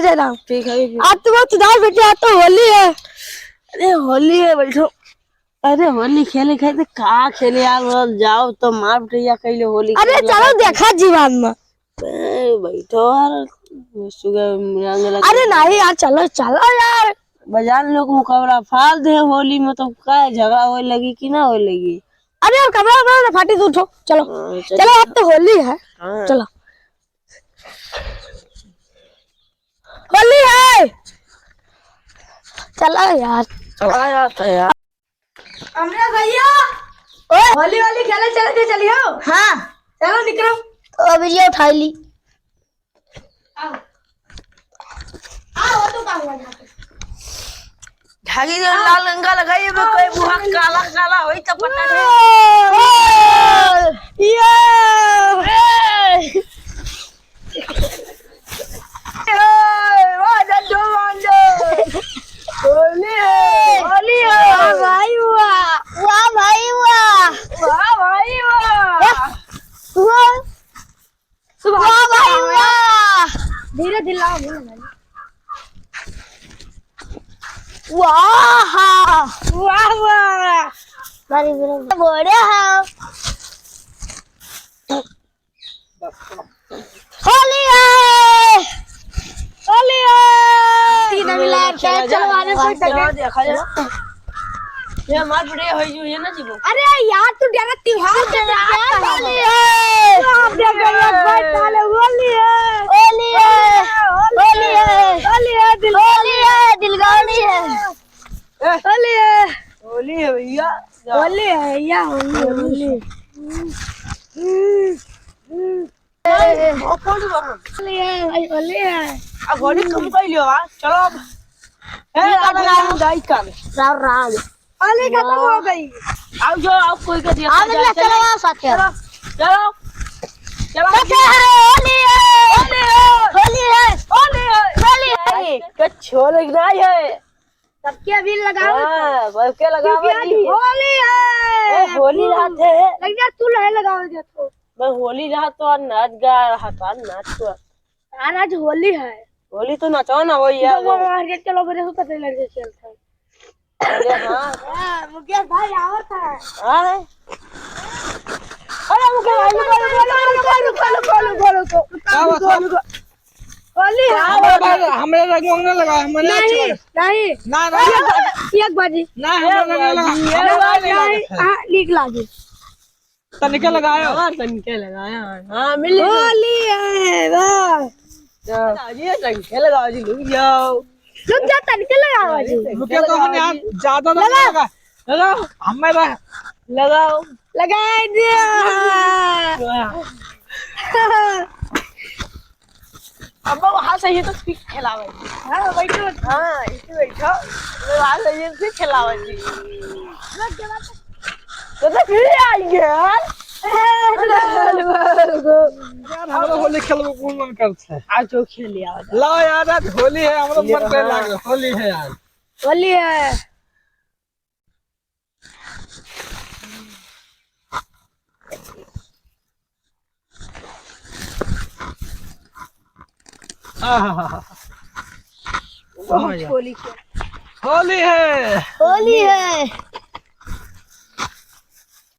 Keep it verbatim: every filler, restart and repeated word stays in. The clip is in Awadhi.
जय राम। ठीक है, ठीक। आज तो बहुत उदास बैठे, आज तो होली है। अरे होली है, बैठो। अरे होली खेले खातिर का खेले यार, जाओ तो मार पिटैया कैले होली अरे खेले चलो खातिर। देखा जीवन में। ए, बैठो यार, सुबह रंग लगा। अरे नहीं यार, चलो, चलो यार। बाजार लोग मुकाबला फाल दे होली में, तो का झगड़ा होए लगी कि ना होए लगी? अरे यार, कपड़ा वपड़ा ना फाटी, तू उठो, चलो। हाँ, चलो। चलो, अब तो होली है। हाँ। चलो। होली है। चलो यार। चला जाता है यार। हमरे भैया, ओए। होली, होली खेले चले थे, चलियो। हाँ। चलो निकलो। तो अब ये उठा ली। आओ। आओ, वो तो का हुआ यहाँ पे? धागी जो लाल रंगा लगाई, वो कोई बुआ काला काला होई तो पता नहीं। ये। ए, वाह, जल्दू मांजो। होली है, होली है। वाह भाई वाह, वाह भाई वाह। वाह भाई वाह। वाह। वाह भाई वाह। धीरे धीरे लाओ, धीरे धीरे। वाह। वाह वाह। मारी मेरे बोले हाँ। होली है, होली है। तीन अभी लाइट है, चलो, आने कोई चलो, देखा जाए। ये हमार बड़े होई जो, ये ना जीवो। अरे यार, तू डरा, त्योहार के रात है। होली है। आप देख रहे हो, भाई, साले, होली है। होली है, होली है, होली है, दिल होली है, दिल होली है। ए। होली है। होली है भैया। होली है भैया, होली है, होली। ए, ए, ए। होली है भाई, होली है। अब होली तुम कह लियो, हाँ? चलो अब। ए, ये राम, राम, राम। राम, राम। होली खत्म हो गई। आओ जो, आओ कोई के दिया, आओ, चलो, चलो, चलो, आओ साथ में। चलो, चलो। चलो। होली है। होली है। होली है। होली है। होली है। कुछ हो लग रहा है। सबके अबीर लगाओ। हाँ, सबके लगाओ क्योंकि आज जी। होली है। ए, होली रात है। लग जा, तू लहे लगाओ जा तो। मैं होली रात तो आज नाच गा रहा था, नाच तो। यार, आज होली है। होली तो नचवा ना होई यार। तो वो मार के चलो, बजे से पता लग गया खेलता है। अरे हाँ। हाँ, मुकेश भाई आवत है। हाँ है। अरे मुकेश भाई, रुको, रुको, रुको। का बात है? होली है। हमरा, हमरा रंग वंग ना लगाओ, हमरा ना नहीं, अच्छा लगे। नहीं। ना, ना। एक बाजी, एक बाजी। ना, हमरा रंग ना लगाओ। ये हमरा बात नहीं नहीं, लगे। हाँ, नीक लागे। तनिके लगायो। हाँ, तनिके लगायो। हाँ, मिल गया। होली है, वाह। तो ये तनिके लगाओ जी, रुक जाओ। रुक जा, तनिके लगाओ जी। रुक जा, तो हम यहाँ ज्यादा ना लगा। लगा। लगाओ। हमें लगा। लगाओ। लगाई दिया। वाह। अब वहाँ से ये तो फिर खेलावे। हाँ, बैठो। हाँ, इसी बैठो। वहाँ से ये फिर खेलावे जी। तो, तो फिर आई यार। यार, हमरा होली खेलबो कौन मन करत है? आज जो खेल लिया। ला यार, आज होली है, हमरा मन करे लागे, होली है यार। होली है। आहा। बहुत होली है। होली है। होली है।